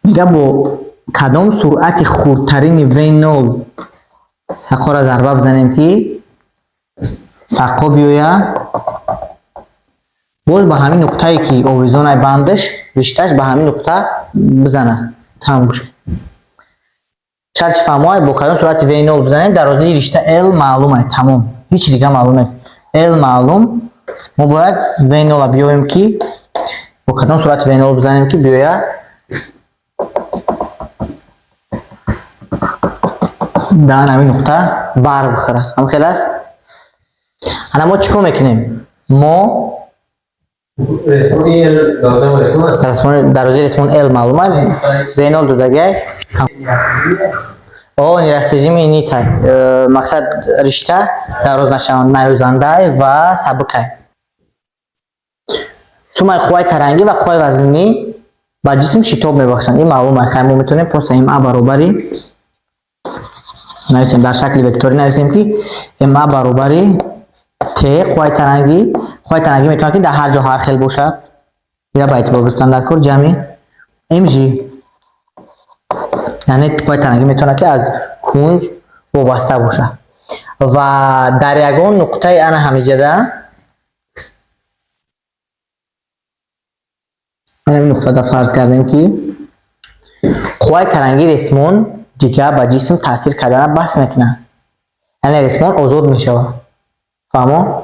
Мега, бо кадом суръати хурдтарини V0 саққоро зарба бизанем, ки саққо биёя боз ба ҳамин нуқтае, ки овезонай бандаш, ришташ ба ҳамин нуқта бизана. Тамом шуд. Шарти фаҳмоай: бо кадом суръати V0 бизанем, дарозии ришта L маълум ай, тамом. Ҳеҷ дига маълум нест. L маълум, мо бояд V0 биёвем, ки бо кадом суръати V0 бизанем, ки биёя дар ҳамин нуқта бар бихӯра. Ҳам хел аст? Ана мо чӣ кор мекунем? Мо дарозии ресмон L маълум ай, V0 додагиай. О, нерастяжимый нитай. Мақсад, ришта дароз нашаванд, наёзандай ва сабукай. Суммаи қувваи тарангӣ ва қувваи вазнинӣ ба ҷисм шитоб мебахшанд. Ин маълум ай. Хай, мо метавонем просто ма баробари нависем, дар шакли векторӣ нависем, ки ма баробари т қувваи тарангӣ. Қувваи тарангӣ метавонад, ки дар ҳар ҷо ҳар хел бошад. Ира ба эътибор гирифтан дар кор, ҷамъи mg. Яъне қувваи тарангӣ метавонад, ки аз кунҷ вобаста бошад. Ва дар ягон нуқтаи ана ҳамиҷада, ана нуқтада фарз кардем, ки қувваи тарангии ресмон дигар ба ҷисм таъсир кардана бас мекунад. Яъне ресмон озод мешавад. Фаҳмо?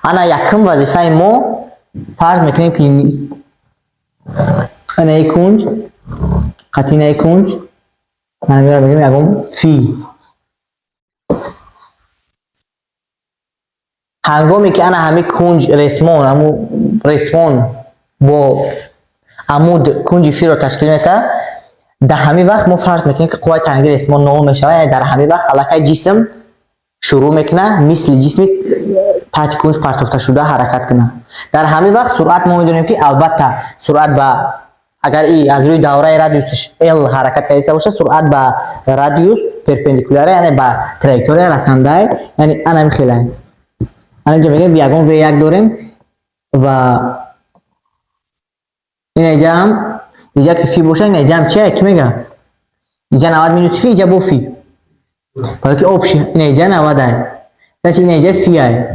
Ана якум вазифаи мо, фарз мекунем, ки анаи кунҷ қатинаи кунҷ, ман мегӯем, ягон фи. Ҳангоме ки ана ҳамин кунҷ ресмон, ҳамун ресмон бо амуд кунҷи фиро ташкил метаҳад, дар ҳамин вақт мо фарз мекунем, ки қувваи тарангии ресмон нол мешавад. Яъне дар ҳамин вақт аллакай ҷисм шурӯъ мекунад мисли ҷисми таҳти кунҷ партофташуда ҳаракат кунад. Дар ҳамин вақт суръат, мо медонем, ки албатта суръат ба, агар и аз рӯи давраи радиусаш L ҳаракат карда бошад, суръат ба радиус перпендикуляра, яъне ба траектория расандай, яъне ана хелай. Ана инҷа мегӯем, ягон V1 дорем ва ин ҷа ҳам, инҷа ки фи бошад, ин ҷа ҳам чи, ки мега? Инҷа 90 минус фи, инҷа бо фи. Барои ки общий ин ҷа 90 ай. Значит, ин ҷа фи ай.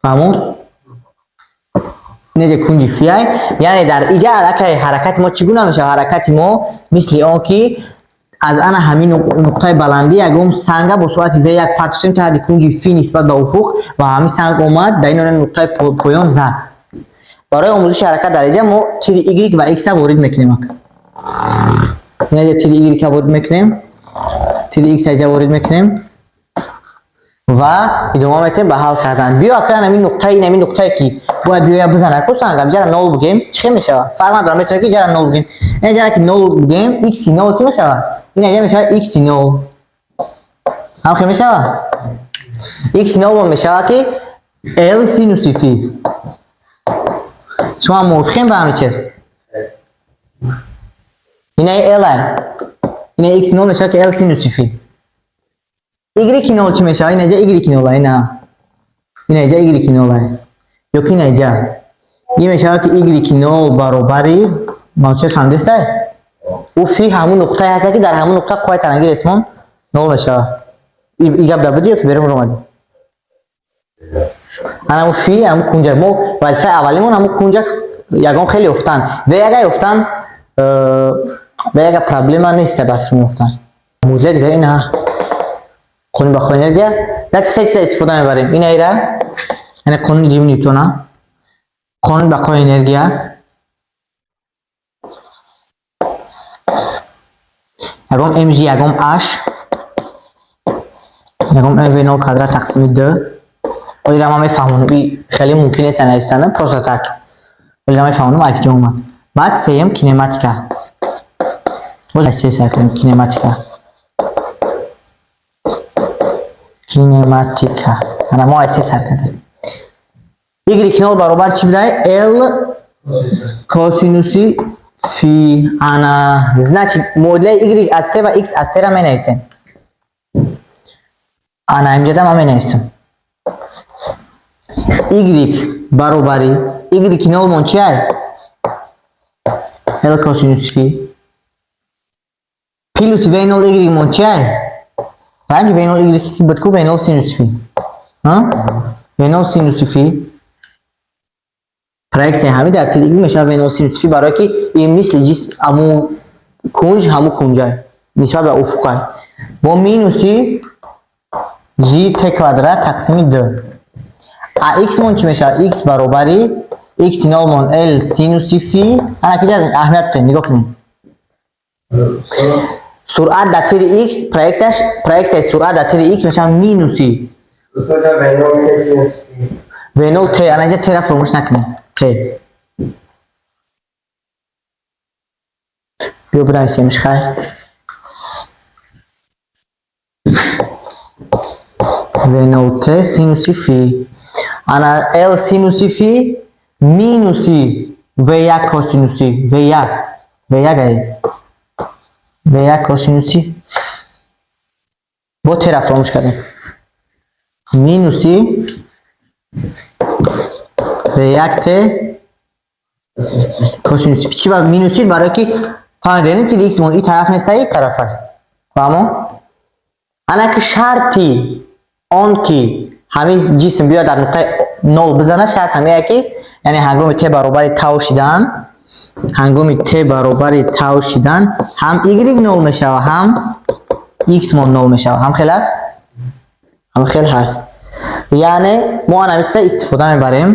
Фаҳмон? Ин ҷа кунҷи фи ай. Яъне дар иҷа аллакай ҳаракати мо чӣ гуна мешавад? Ҳаракати мо мисли он ки аз ана ҳамин нуқтаи баландӣ ягон санга бо суръати V1 партофтем таҳти кунҷи фи нисбат ба уфуқ ва ҳамин санг омад дар ин нуқтаи поён зад. Барои омӯзиши ҳаракат дар иҷа мо тири y ва x ворид мекунем. Ин ҷа тири y ворид мекунем, тири x иҷа ворид мекунем ва идома метем ба ҳал кардан. Биё, акан ҳамин нуқтаи, ин ҳамин нуқтае, ки бояд биёя бизана ку санг, ҷара нол бугем, чӣ хел мешавад? Фарқ надорад, метавонем, ки ҷара нол бугем. Ин ҷара ки нол бугем, x нол чӣ мешавад? Ин аҷа мешавад x нол. Ҳам хел мешавад? X нол мешавад, ки L синуси фи. Шумо мувофиқем ба ҳамин чиз? Инаи L ай. Ина x нол мешавад, ки L синуси фи. Y нол чӣ мешавад? Ин аҷа y нол ай, ина. Ин аҷа y нол ай. Ё ки ин аҷа. Ин мешавад, ки y нол баробари мавча, фаҳмидистай? Ӯ фи ҳамун нуқтае ҳаст, ки дар ҳамун нуқта қувваи тарангии ресмон нол мешавад. И гап дар буди ё ки берун омадӣ? Ана ҳамун фи, ҳамун кунҷа. Мо вазифаи аввалимон ҳамун кунҷа ягон хеле ёфтан. В яга ёфтан, в яга проблема нест бар фи ёфтан. Муҷле дигар ина қонуни бақои энергия. Значит, се чиза истифода мебарем. Ина ира, яъне қонуни дуюми Ньютона, қонуни бақои энергия, ягон mg, ягон h, ягон mv0 квадрат тақсими д. Ира ман мефаҳмонам, и хеле мумкин нест навистанам просто так. Ира мефаҳмонам, ай куҷо омад. Баъд сеюм кинематика. Боз се сар кунем кинематика. Кинематика. Ана мо ай се сар кардем. Y нол баробар чӣ будай? L косинуси фи. Ана, значит, муодилаи y аз t ва x аз t ра менависем. Ана инҷода ман менависам. Y баробари y нолмон чи ай? L косинус фи плюс V0 Y мон чиай? Ранги V0 Y ки буд ку V0 синус фи. Ҳа? V0 синус фи. Проексияи ҳамин дар тили Y мешавад V0 синус фи, барое ки ин мисли ҷисм ҳамун кунҷ ҳамун кунҷай нисбат ба уфуқай. Бо минуси G T квадрат тақсими 2. А x мон чӣ мешавад? X баробари x нол мон L синуси фи. Ана ки аҳамият бидем, нигоҳ кунед. Суръат дар тири x, проексияш, проексияи суръат дар тири x мешавад минуси V0 T. Ана инҷа T-ра фаромӯш накунед. T. Биё бинависемш, хай. V0 T синуси фи. Ана L синуси фи минуси V1 косинуси V1. V1 ай. V1 косинуси бо T-ра фаромӯш кардем. Минуси V1 T косинуси фи. Чӣ ба минуси? Барое ки фаҳмидем тири x мон и тараф неста, и тарафа. Фаҳмо? Ана ки шарти он ки ҳамин ҷисм биёяд дар нуқтаи нол бизана, шарт ҳамея ки, яъне ҳангоми t баробари тав шидан, ҳангоми t баробари тав шидан ҳам y нол мешавад, ҳам x мон нол мешавад. Ҳам хел аст? Ҳам хел ҳаст. Яъне мо ана ҳамин чиза истифода мебарем.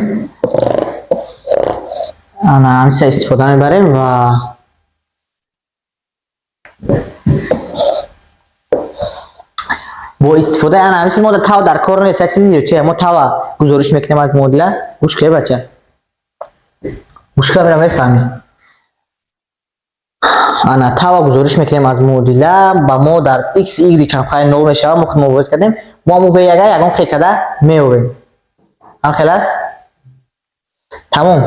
Ана ҳамин чиза истифода мебарем ва бо истифодаи ана ҳамин чиз мо тав дар кор нест, як чизи зиёдтия. Мо тава гузориш мекунем аз муодила. Гӯш кунед, бача. Гӯш кунед, мера мефаҳмӣ. Ана тава гузориш мекунем аз муодила, ба мо дар x y ҳам хай нол мешавад, мо мо ворид кардем. Мо ҳамун v1 ягон хел карда меёбем. Ҳам хел аст? Тамом.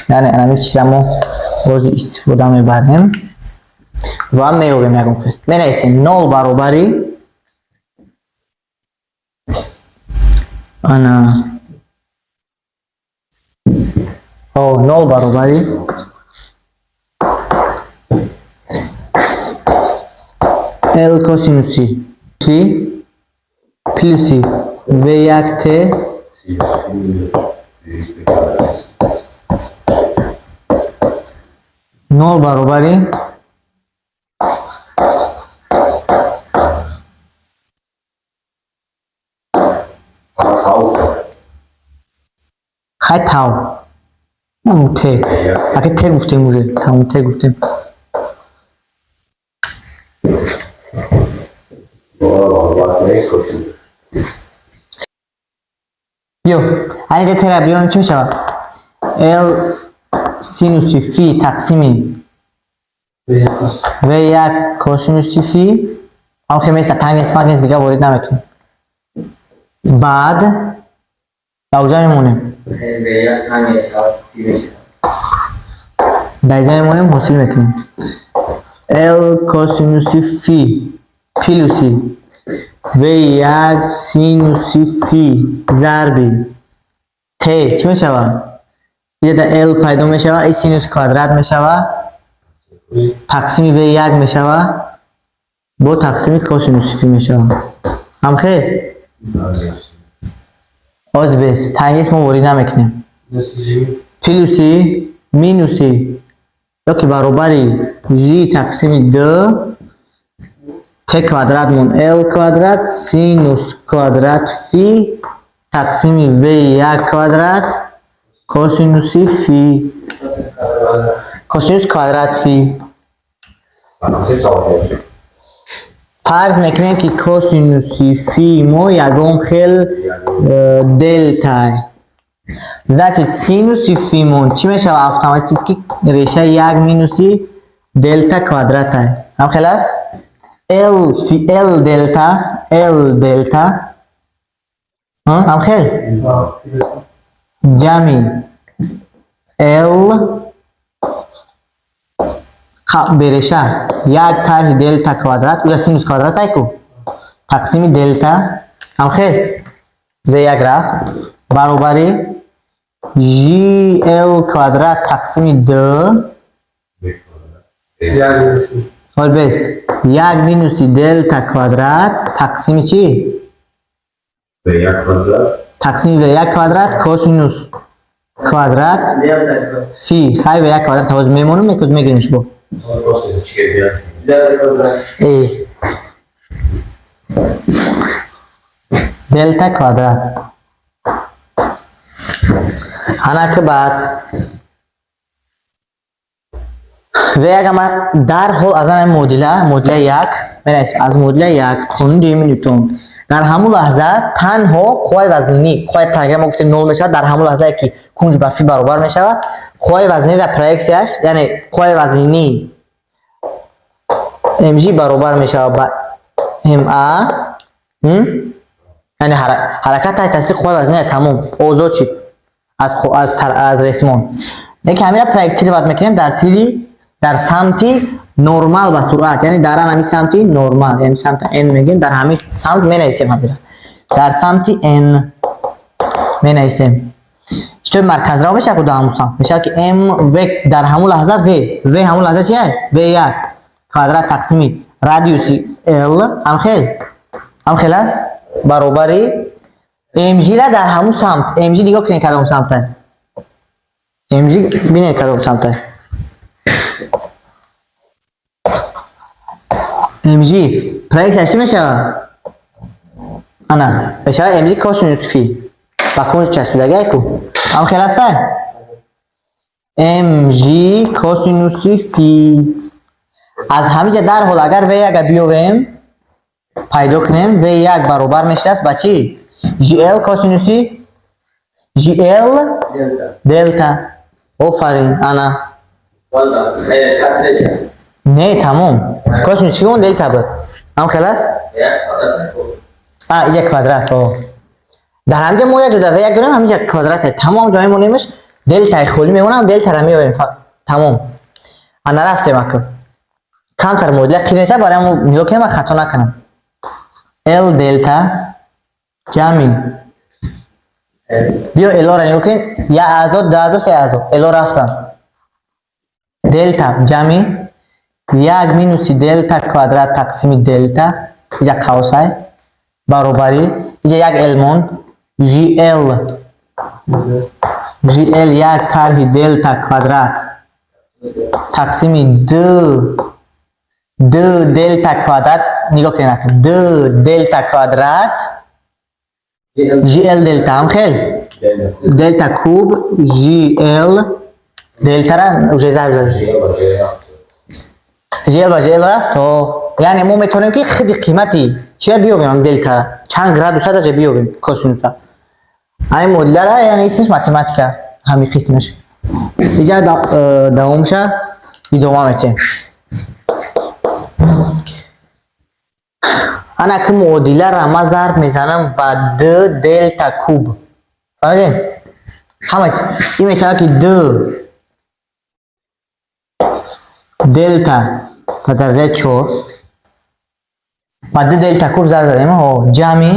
Яъне ана ҳамин чиза мо боз истифода мебарем ва меёбем ягон хел. Менависем 0 баробари ана 0 баробари L косинуси фи плюси V1 T 0 баробари хай тав. Наму Т. Ака Т гуфтем уже. Тамом Т гуфтем. Биё. Ана инҷа Т-ра биём чӣ мешавад? L синуси фи тақсими V1 косинуси фи. Ҳам хел места, тангенс мангенс дига ворид намекунем. Баъд дар уҷа мемонем. Дар инҷа мемонем, ҳосил мекунем. L косинуси фи плюси V1 синуси фи зарби T чӣ мешавад? Инҷа дар L пайдо мешавад, и синус квадрат мешавад, тақсими V1 мешавад, бо тақсими косинуси фи мешавад. Ҳам хел? Оз бес, тангенс мо ворид намекунем. Плюси минуси ёки баробари G тақсими 2 T квадрат мон L квадрат синус квадрат фи тақсими V1 квадрат косинуси фи косинус квадрат фи. Фарз мекунем ки косинуси фи мо ягон хел делта. Значит, синуси фи мон чӣ мешавад? Автоматически решаи 1 минуси делта квадрат. Ҳам хел аст? L фи L делта, L делта. Ҳам хел? Ҷамъи L береша 1 тарҳи делта квадрат, уҷа синус квадрат ай ку тақсими делта, ҳам хел? V1 рафт баробари Gl квадрат тақсими д. Як минуси. Ҳол бест. Як минуси делта квадрат тақсими чӣ? В як квадрат. Тақсими в як квадрат косинус квадрат Делта. фи. Хай, в як квадрат ҳозир мемонем, мекӯз мегиримш бо. Делта квадрат. Э. Делта квадрат. Ана ки баъд в як ама дарҳол аз ана муодила, муодила як менависем, аз муодила як қонуни дуюми Нютон. Дар ҳамун лаҳза танҳо қувваи вазнинӣ, қувваи тангира мо гуфтем нол мешавад, дар ҳамун лаҳзае ки кунҷ ба фи баробар мешавад, қувваи вазнинӣ дар проексияш, яъне қувваи вазнинӣ mg баробар мешавад ба ma, яъне ҳаракат таҳти таъсири қувваи вазнинӣ тамом озод шид аз ресмон. Лекин ҳамира проектировать мекунем дар тири дар самти нормал ба суръат, яъне дар ҳамин самти нормал, яъне самти n мегӯем, дар ҳамин самт менависем, ҳамира дар самти n менависем. Читои марказраво мешавад ку дар ҳамун самт мешавад ки m v дар ҳамун лаҳза v, v ҳамун лаҳза чи аст? V як квадрат тақсими радиуси l ҳамхел аст баробари mg ра дар ҳамун самт. Mg нигоҳ кунед кадом самта, mg бинед кадом самта. Mg проексияш чӣ мешавад? Ана мешавад mg косинус фи ба кунҷ часпидагай ку, ҳамхел аста? Mg косинуси фи. Аз ҳамиҷа дарҳол агар v1 биёвем, пайдо кунем, v1 баробар мешавад ба чӣ? Gl косинуси gl Делта. Делта. Офарин, ана. Валла. Катреша. Не, тамом, косинус фи он делта буд, ҳамхел аст? Як квадрат. А, иҷа квадрат, о. Дар ҳамҷа мо як ҷо дар v1 дорем, ҳамиҷа квадрат, тамом ҷо мемонемш, делтаи холӣ мемонам, делтара меёвем, тамом. Ана рафтем, ака. Камтар муодила қир мешавад, барои ҳамо нигоҳ кунем ва хато накунам. L делта ҷамъи биё элора нигоҳ кунед, як аъзо, ду аъзо, се аъзо, эло рафтан. Делта ҷамъи як минуси делта квадрат тақсими делта, иҷа қавсай, баробари иҷа як л монд, gl gl як тарҳи делта квадрат тақсими д д делта квадрат. Нигоҳ кунед ака, д делта квадрат gl делта ҳамхел делта куб gl делтара уже зарб зад. Gl ба gl рафт, то яъне мо метавонем ки худи қимати чира биёбем, ҳам делта чанд градуса даже биёбем косинуса. Ҳамин муодилара, яъне исмаш математика, ҳамин қисмаш. Иҷа давомша идома метиҳем. Ана ки муодилара ма зарб мезанам ба д делта куб. Фаҳмидем? Ҳамаш ин мешавад ки д делта та дараҷаи чор ба д делта куб зарб задем, ҳо, ҷамъи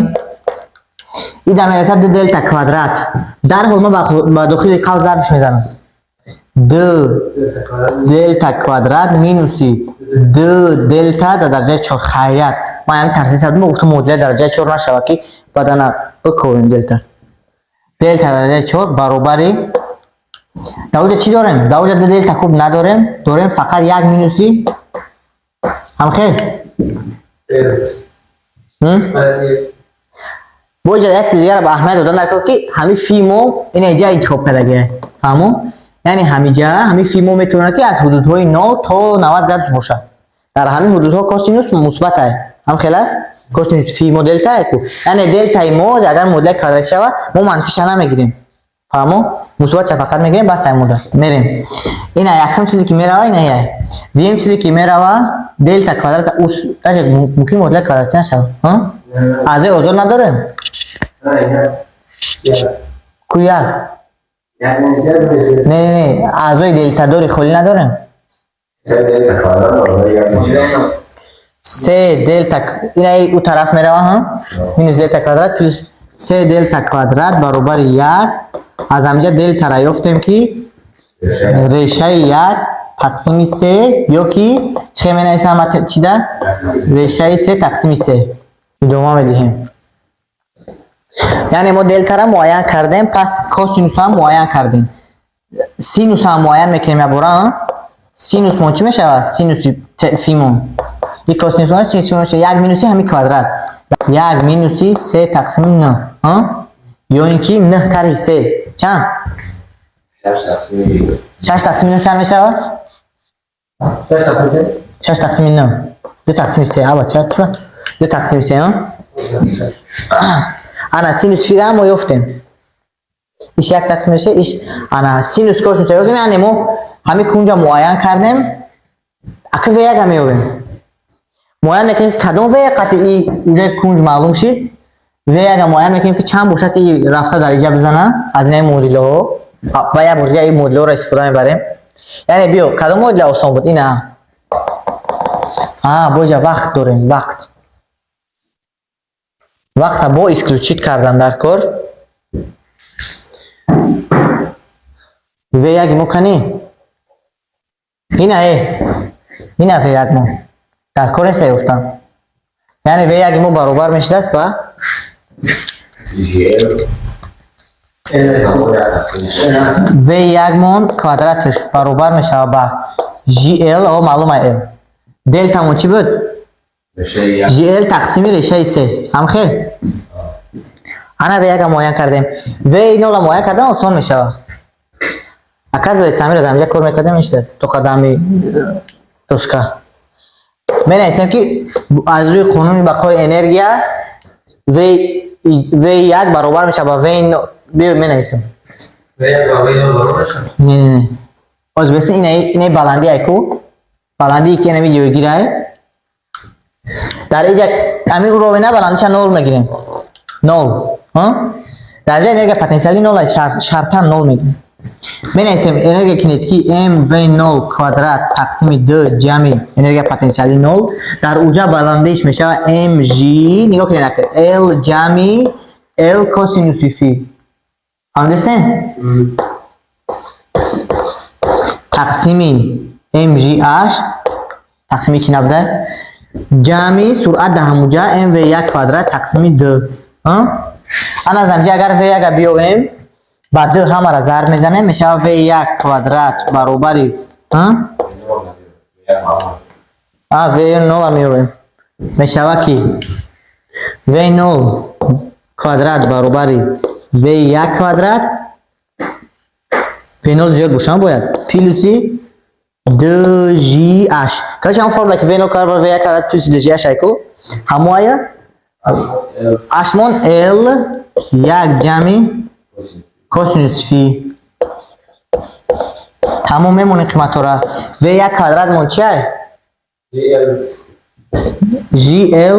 ин дар мерасад д делта квадрат. Дарҳол ма ба дохили қавс зарбш мезанам. Д делта квадрат минуси д делта дар дараҷаи чор. Хайрият, ман ҳамин тарсис задам, гуфтам муодила дараҷаи чор нашавад ки баъдана бикобем делта. Делта дараҷаи чор баробари дар оҷа чӣ дорем? Дар оҷа д делта куб надорем, дорем фақат як минуси ҳамхел. Бо иҷа як чиз дигара ба аҳамият додан даркор ки ҳамин фи мо ина иҷа интихоб кардагия. Фаҳмо? Яъне ҳамиҷа ҳамин фи мо метавонад ки аз ҳудудҳои 0 то 90 градус бошад. Дар ҳамин ҳудудҳо косинус мусбат ай. Ҳамхел аст? Косинус фи мо делта ай ку. Яъне делтаи мо агар муодила квадрат шавад, мо манфиша намегирем. Фаҳмо? Мусбатша фақат мегирем, бас ай мода. Мерем. Ина якум чизе ки мерава, ина яй. Дуюм чизе ки мерава, делта квадрат ус, даже мумкин муодила квадратӣ нашавад. Ҳа? Аъзои озод надорем? Ку як? Не, не, не, аъзои делтадори холӣ надорем? Се делта ина ӯ тараф мерава, ҳа? Минус делта квадрат плюс Се делта квадрат баробари як. Аз ҳаминҷа делтара ёфтем, ки решаи як тақсими се, ё ки чӣ менависам, чида? Решаи се тақсими се. Идома медиҳем. Яъне мо делтара муайян кардем, пас косинусам муайян кардем. Синусам муайян мекунем якбора. Синусмон чӣ мешавад? Синуси фимон. И косинусмон, синуси фимон мешавад як минуси ҳамин квадрат. Як минуси се тақсими нӯ. Ё ин ки нӯҳ тарҳи се. Чанд? Шаш тақсими нӯ чанд мешавад? Шаш тақсими нӯ. Ду тақсими се. Аба, ча? Ду тақсими се, Ана синус фира мо ёфтем. Иш як тақсим меша, иш ана синус косинус ёфтем, яъне мо ҳамин кунҷа муайян кардем. Ака в як меёбем. Муайян мекунем, ки кадом в қатъи и кунҷ маълум шид. В як муайян мекунем, ки чанд бошад, ки рафта дар иҷа бизана аз инаи муодилаҳо. Ва як бор дига ин муодилаҳоро истифода мебарем. Яъне биё, кадом муодила осон буд? Ина. А, боҷа вақт дорем, вақт. Вақта бо исключить кардан дар кор. В1 мо кани? Ина э. Ина В1 мо. Дар кор нест ёфтан. Яъне В1 мо баробар мешудааст ба GL В1 мон квадраташ баробар мешавад ба GL, о маълум L. Делтамон чӣ буд? GL тақсими решаи се. Ҳамхел? Ана В1 муайян кардем. В0 муайян кардан осон мешавад. Оказывается, ҳаминро дар инҷа кор мекардем, мешудааст то қадами доска. Менависем, ки аз рӯи қонуни бақои энергия В В1 баробар мешавад ба В0. Биё, менависем. В1 ба В0 баробар мешавад? Не, не, не. Оз бесин, ина баландӣ айку. Баландии ки инами ҷойгирай. Дар инҷа ҳамин уровена баландиша нол мегирем. Нол. Дар инҷа энергия потенсиалӣ нол, шартан нол мегирем. Менависем энергия кинетикӣ mv0 квадрат тақсими д ҷамъи энергия потенсиалӣ нол. Дар уҷа баландиш мешавад mg, нигоҳ кунед, ака, l ҷамъи l косинуси фи. Фаҳмидастен? Тақсими mgh тақсими чӣ набуда? Ҷамъи суръат дар ҳамуҷа mv1 квадрат тақсими д. Ана аз ҳамҷа агар v1 биёвем, ба д ҳамаро зарб мезанем, мешавад v1 квадрат баробари v0 меёвем. Мешавад, ки v0 квадрат баробари v1 квадрат, v0 зиёд бошам бояд, плюси dgh. Короче, ҳамон формула, ки v0 квадрат баробари v1 квадрат плюси dgh айку, ҳамоая ашмон l як ҷамъи косинус фи. Тамом, мемонем қиматҳоро. V1 квадрат мон чи ай? Gl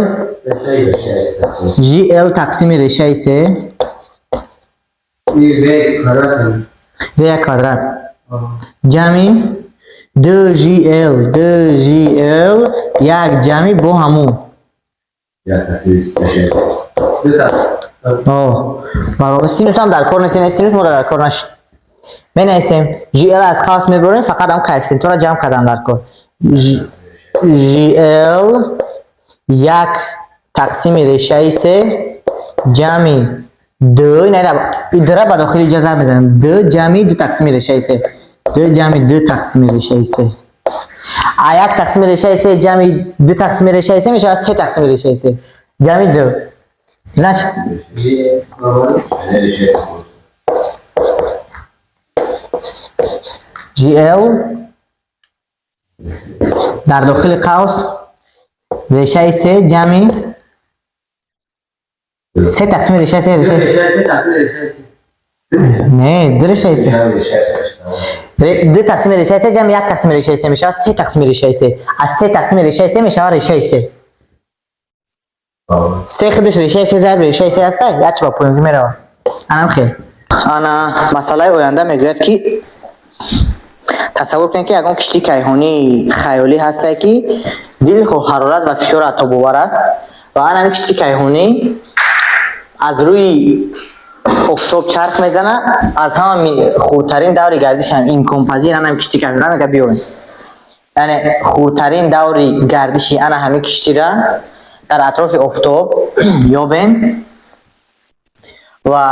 gl тақсими решаи се. V1 квадрат ҷамъи dgl dgl як ҷамъи бо ҳамун баробар. Синусам дар кор нест, синус моро дар кор нашид. Менависем, gl аз қавс мебарем, фақат ҳам коэффисиентҳоро ҷамъ кардан дар кор. Gl як тақсими решаи се ҷамъи д, дра ба дохили ҷа зарб мезанем, д ҷамъи ду тақсими решаи се, д ҷамъи ду тақсими решаи се. А як тақсими решаи се ҷамъи ду тақсими решаи се мешавад се тақсими решаи се ҷамъи д. Значит, gl дар дохили қавс решаи се ҷамъи се тақсими решаи се, решаи не, ду решаи се, ду тақсими решаи се ҷамъи як тақсими решаи се мешавад се тақсими решаи се. Аз се тақсими решаи се мешавад решаи се. Се худаш решаи се зарби решаи се аста, як ба поён меравад. Анам хел. Ана масъалаи оянда мегӯяд, ки тасаввур кунед, ки ягон киштии кайҳонии хаёлӣ ҳастае, ки дилхоҳ ҳарорат ва фишор тобовар аст, ва ан ҳамин киштии кайҳонӣ Аз рӯи офтоб чарх мезана, аз ҳама хурдтарин даври гардиш ҳам имконпазир анам киштӣ кардра мега биёвем. Яъне хурдтарин даври гардиши ана ҳамин киштира дар атрофи офтоб ёбен ва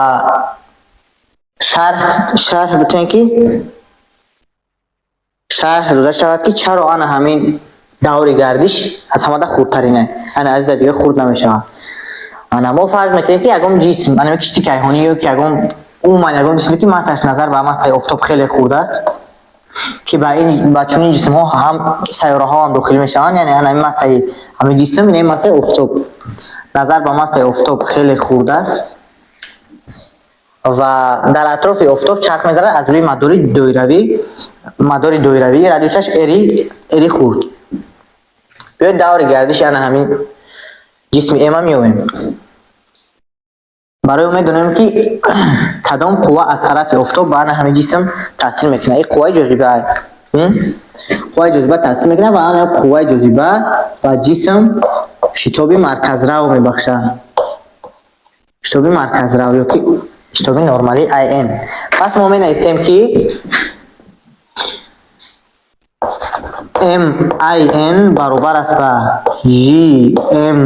шарҳ бутен, ки шарҳ дода шавад, ки чаро ана ҳамин даври гардиш аз ҳамада хурдтарине, яъне аз дига хурд намешавад. Ана мо фарз мекунем, ки ягон ҷисм, ана кишти кайҳонӣ ё ки ягон, умуман ягон ҷисме, ки массаш назар ба массаи офтоб хеле хурд аст, ки ба ин ба чунин ҷисмҳо ҳам сайёраҳо ҳам дохил мешаванд. Яъне ана ҳамин массаи ҳамин ҷисм, ин массаи офтоб назар ба массаи офтоб хеле хурд аст ва дар атрофи офтоб чарх мезанад аз рӯи мадори доиравӣ, мадори доиравӣ радиусаш r хурд. Биёед, даври гардиши ана ҳамин ҷисми эма меёбем. Барои медонем, ки кадом қувва аз тарафи офтоб ба ана ҳамин ҷисм таъсир мекунад. Ин қувваи ҷозиба, қувваи ҷозиба таъсир мекунад ва ана қувваи ҷозиба ба ҷисм шитоби марказрав мебахшад, шитоби марказрав ё ки шитоби нормалӣ ин. Пас мо менависем, ки MIN баробар аст ба GM,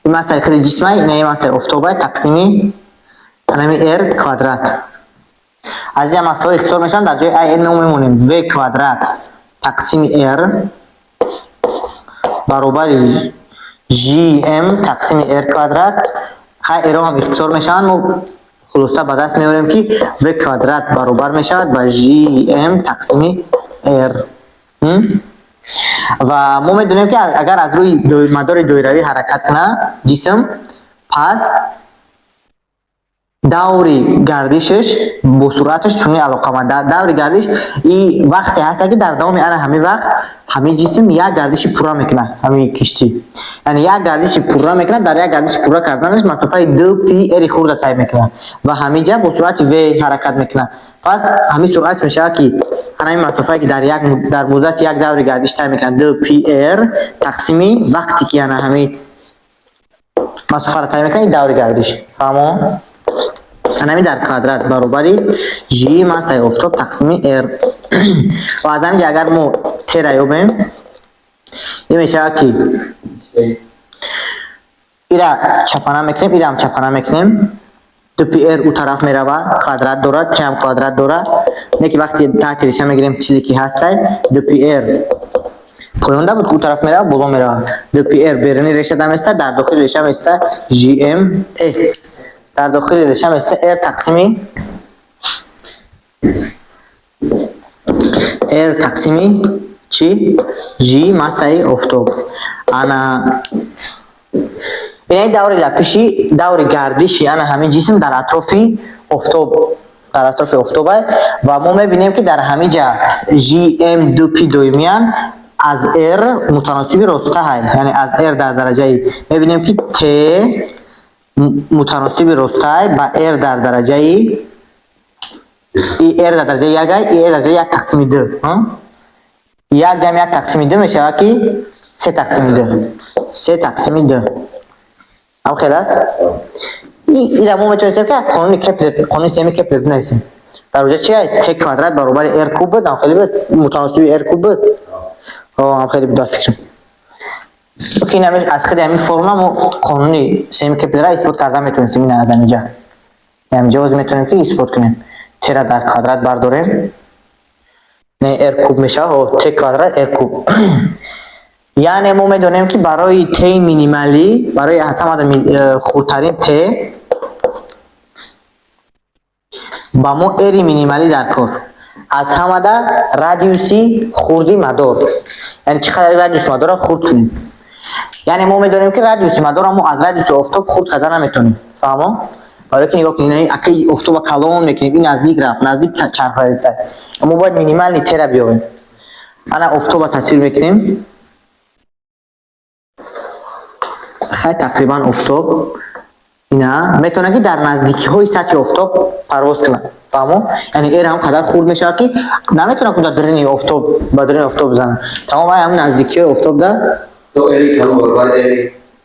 ин массаи худи ҷисмай, ина массаи офтобай, тақсими анами R квадрат. Аз ин массаҳо ихтисор мешаванд, дар ҷои IN мо мемонем V квадрат тақсими R баробари GM тақсими R квадрат. Хай, R ҳам ихтисор мешаванд, мо хулоса ба даст меорем, ки V квадрат баробар мешавад ба GM тақсими R. Ва мо медонем, ки агар аз рӯи мадори доиравӣ ҳаракат кунад ҷисм, пас даври гардишаш бо суръаташ чунин алоқаманд. Даври гардиш и вақте ҳаста, ки дар давоми ана ҳамин вақт ҳамин ҷисм як гардиши пурра мекунад, ҳамин киштӣ, яъне як гардиши пурра мекунад. Дар як гардиши пурра карданаш масофаи ду пи r хурда тай мекунад ва ҳамин ҷа бо суръати v ҳаракат мекунад. Пас ҳамин суръат мешавад, ки ҳамин масофае, ки дар муддати як даври гардиш тай мекунад, ду пи r тақсими вақте, ки ана ҳамин масофаро тай мекунад, ин даври гардиш. Фаҳмо? Анами дар квадрат баробари g массаи офтоб тақсими r. Ва аз ҳамин ҷа агар мо t-ра ёбем, ин мешавад, ки ира чапана мекунем, ираам чапана мекунем, ду пи r ӯ тараф мерава, квадрат дорад, t ҳам квадрат дорад. Не ки вақти таҳти реша мегирем, чизе ки ҳастай, ду пи r поёнда буд, ӯ тараф мерава, боло мерава. Ду пи r беруни реша даместа, дар дохили реша места gm, дар дохили реша места r тақсими чӣ? G массаи офтоб. Ана ин даври лапиши, даври гардиши ана ҳамин ҷисм дар атрофи офтоб, дар атрофи офтоба. Ва мо мебинем, ки дар ҳамин ҷа gm ду пи доимиян, аз r мутаносиби ростаҳай, яъне аз r дар дараҷаи, мебинем, ки t мутаносиби ростаҳай ба r дар дараҷаи и r дар дараҷаи як ай, и r дараҷаи як тақсими ду. Як ҷамъ як тақсими ду мешавад, ки се тақсими ду, се тақсими ду. Ам хел аст. Ира мо метавонистем, ки аз қонуни Кеплер, қонуни сеюми Кеплер бинависем. Дар оҷа чи t квадрат баробари r куб буд, ам хеле буд, мутаносиби r куб буд, ам хеле буд, фикрам. Ки ин аз худи ҳамин формула мо қонуни сеюми Кеплера исбот карда метавонистем. Ина аз ҳаминҷа, ҳаминҷа боз метавонем, ки исбот кунем. T-ра дар квадрат бардорем, не, r куб мешавад, t квадрат r куб. Яъне мо медонем, ки барои t минималӣ, барои аз ҳамада хурдтарин t ба мо r минималӣ дар кор, аз ҳамада радиуси хурди мадор, яъне чӣ қадар радиуси мадорро хурд кунем. Яъне мо медонем, ки радиуси мадорро мо аз радиуси офтоб хурд карда наметавонем. Фаҳмо? Барои ки нигоҳ кунед, аки офтоба калон мекунем, ин наздик рафт, наздик чархариста. Мо бояд минимальный t-ра биёбем. Ана офтоба тасвир мекунем. Хай, тақрибан офтоб ина метавонад, ки дар наздикиҳои сатҳи офтоб парвоз кунад. Фаҳмо? Яъне r ҳам қадар хурд мешавад, ки наметавонад дар даруни офтоб, ба даруни офтоб бизанад. Тамом, ай ҳамин наздикиҳои офтоб да.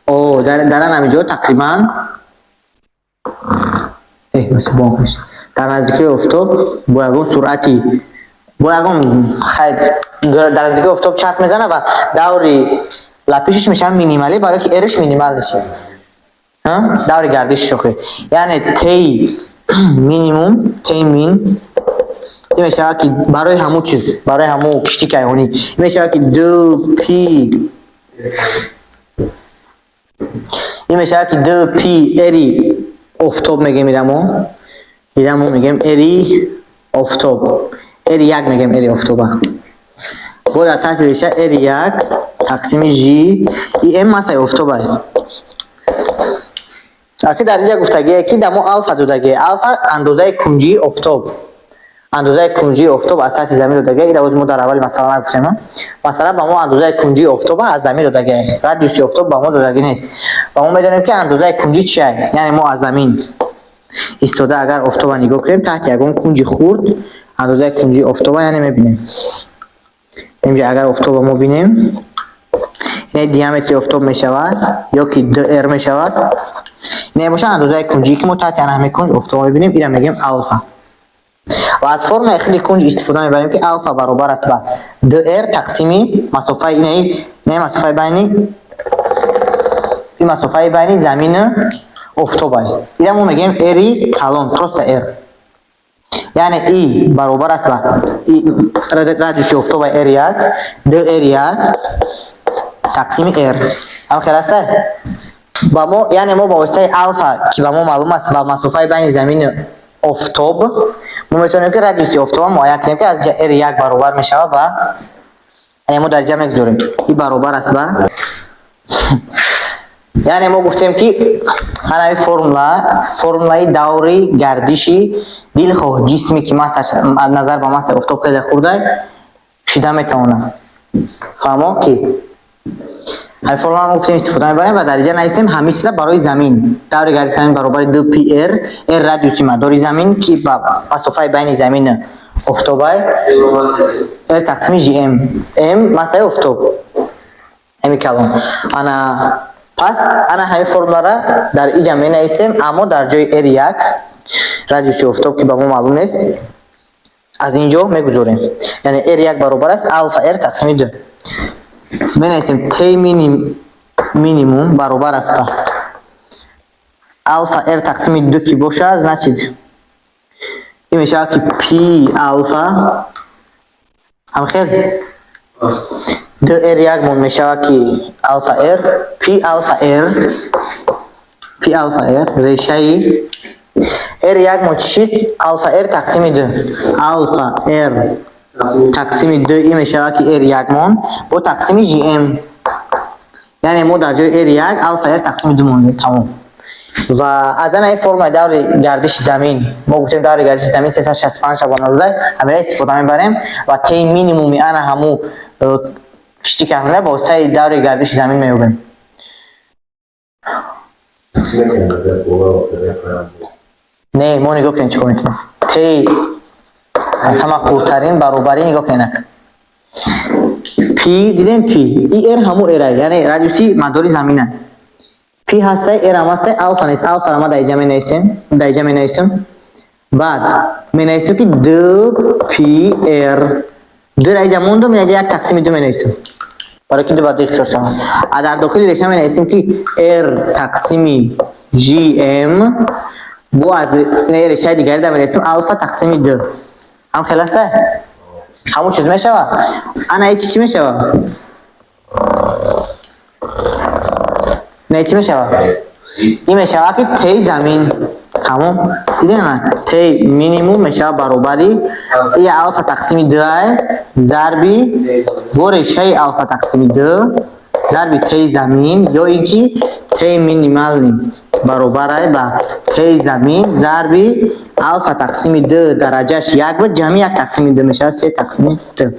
О, дар ан ҳамин ҷо тақрибан. Дар наздикии офтоб бо ягон суръати, бо ягон хай дар наздикии офтоб чарх мезана ва даври лапишиш мешавад минималӣ, барое ки r-ш минимал мешавад. Даври гардиши шохӣ. Яъне T минимум, T мин ин мешавад ки барои ҳамун чиз, барои ҳамун кишти кайҳонӣ ин мешавад ки ду пи, ин мешавад ки ду пи r офтоб мегем ирамо. Ирамо мегем r офтоб. R як мегем r офтоба. Бо дар таҳти реша r як тақсими g и m массаи офтоба. Аки дар инҷа гуфтагие ки дамо алфа додагие. Алфа андозаи кунҷии офтоб. Андозаи кунҷии офтоб аз сатҳи замин додагие. Ира оз мо дар аввали масъала нагуфтем. Масъала ба мо андозаи кунҷии офтоб аз замин додагие. Радиуси офтоб ба мо додагӣ нест. Ва мо медонем ки андозаи кунҷӣ чия? Яъне мо аз замин истода агар офтоба нигоҳ кунем, таҳти ягон кунҷи хурд андозаи кунҷии офтоба яъне мебинем. Инҷа агар офтоба мо бинем, ине диаметри офтоб мешавад ё ки dr мешавад. Ине бошад андозаи кунҷие ки мо таҳти ана ҳамин кунҷ офтоба мебинем, ира мегӯем алфа. Ва аз формулаи худи кунҷ истифода мебарем, ки алфа баробар аст ба dr тақсими масофаи инаи масофаи байни ин масофаи байни замину офтоба. Ира мо мегӯем r калон, просто r. Яъне и баробар аст ба радиуси офтоба r1 dr1 тақсими r. Ҳам хел аст? Ба мо, яъне мо ба воситаи алфа, ки ба мо маълум аст, ва масофаи байни замину офтоб, мо метавонем ки радиуси офтоба муайян кунем, ки аз ҷа r1 баробар мешавад ба, яъне мо дар ҷа мегузорем и баробар аст ба, яъне мо гуфтем ки ҳамин формула, формулаи даври гардиши дилхоҳ ҷисме ки массаш аз назар ба массаи офтоб хеле хурда шида метавонад. Фаҳмо ки ҳамин формула мо гуфтем истифода мебарем ва дар инҷа навистем ҳамин чиза барои замин. Даври гардиши замин баробари 2 пи r, r радиуси мадори замин, ки ба масофаи байни замину офтобай, r тақсими gm, m массаи офтоб, м калон. Ана пас ана ҳамин формулара дар иҷа менависем, аммо дар ҷои r1 радиуси офтоб, ки ба мо маълум нест, аз ин ҷо мегузорем. Яъне r1 баробар аст алфа r тақсими 2. Менависем t минимум баробар аст ба алфа r тақсими 2 ки бошад, значит ин мешавад ки пи алфа ҳамхел dr1 мон мешавад ки алфа r пи алфа r, пи алфа r решаи r1 мо чӣ шид? Алфа r тақсими 2, алфа r тақсими 2 ин мешавад ки r1 мон бо тақсими gm. Яъне мо дар ҷои r1 алфа r тақсими 2 мондем, тамом. Ва аз ана ин формулаи даври гардиши замин, мо гуфтем даври гардиши замин 365 шабонарӯза, ҳамина истифода мебарем ва T минимуми ана ҳаму кишти каҳмина ба воситаи даври гардиши замин меёбем. Тақсим мекунем агар боло ва поён. Не, мо нигоҳ кунем чӣ кор мекунем. T аз ҳама хурдтарин баробарӣ, нигоҳ кунед, пи дидем, пи и r ҳаму r, яъне радиуси мадори замина. Пи ҳастай, r ҳам ҳастай, алфа нест. Алфаро ма дар инҷа менависем, дар инҷа менависем. Баъд менависем ки д пи r, д ра инҷа мондум, инҷа як тақсими ду менависем, барои ки ду ба ду ихтисор шавад. А дар дохили реша менависем ки r тақсими gm, бо аз решаи дигари дар менависем алфа тақсими д. Ҳам хел аста, ҳамон чиз мешавад. Ана ичи чӣ мешавад? Не, чӣ мешавад? Ин мешавад ки T замин, тамом. Дидем, T минимум мешавад баробари и алфа тақсими д зарби бо решаи алфа тақсими д зарби T замин, ё ин ки T минимальный баробар ба T замин зарби алфа тақсими д дараҷаш як буд, ҷамъи як тақсими д мешавад се тақсими д.